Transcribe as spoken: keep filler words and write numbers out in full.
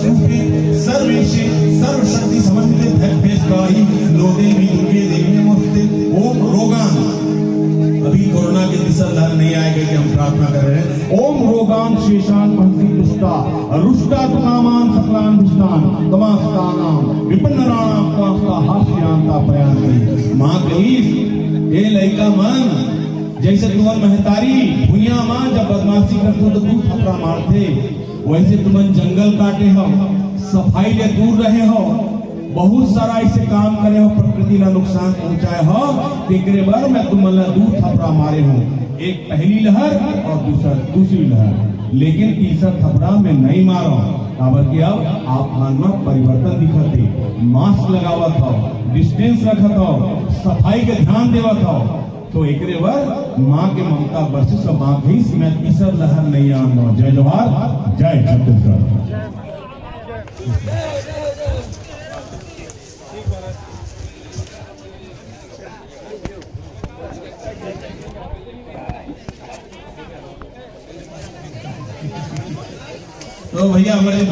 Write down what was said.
सर्वेशे सर्वशक्ति समन्विते भैभ्यस्काई लो देवी दुर्गे देवी नमोस्ते। ओम रोगान। अभी कोरोना के तीसरा लहर नहीं आएगा कि हम प्रार्थना कर रहे हैं। ओम रोगान शेषान महसी दुष्टा रुष्टा तुकामान सकलान दुष्टान तमास्तानाम विपन्नराणाम तमास्ता हास्यांता प्रयांति। माँ कहिस, ए लइका मन, जैसे तुमन महतारी भुइयां माँ जब बदमाशी करते हो तो दू थपरा मारते, वैसे तुमन जंगल काटे हो, सफाई ले दूर रहे हो, बहुत सारा ऐसे काम करे हो, प्रकृति ला नुकसान पहुंचाए हो, तेकरे बर मैं तुमन ला दू थपरा मारे हूँ, एक पहली लहर और दूसरा दूसरी लहर, लेकिन तीसरा थपरा मैं नहीं मारो। काबर कि अब आप मन में परिवर्तन दिखत हे, मास्क लगावत हो, डिस्टेंस रखत हो, सफाई के ध्यान देवत हो, तो एकरे बर माँ के ममता बरसिस, माँ कहिस मैं तीसर लहर नहीं आन दो। जय जोहार, जय छत्तीसगढ़। तो भैया हमारे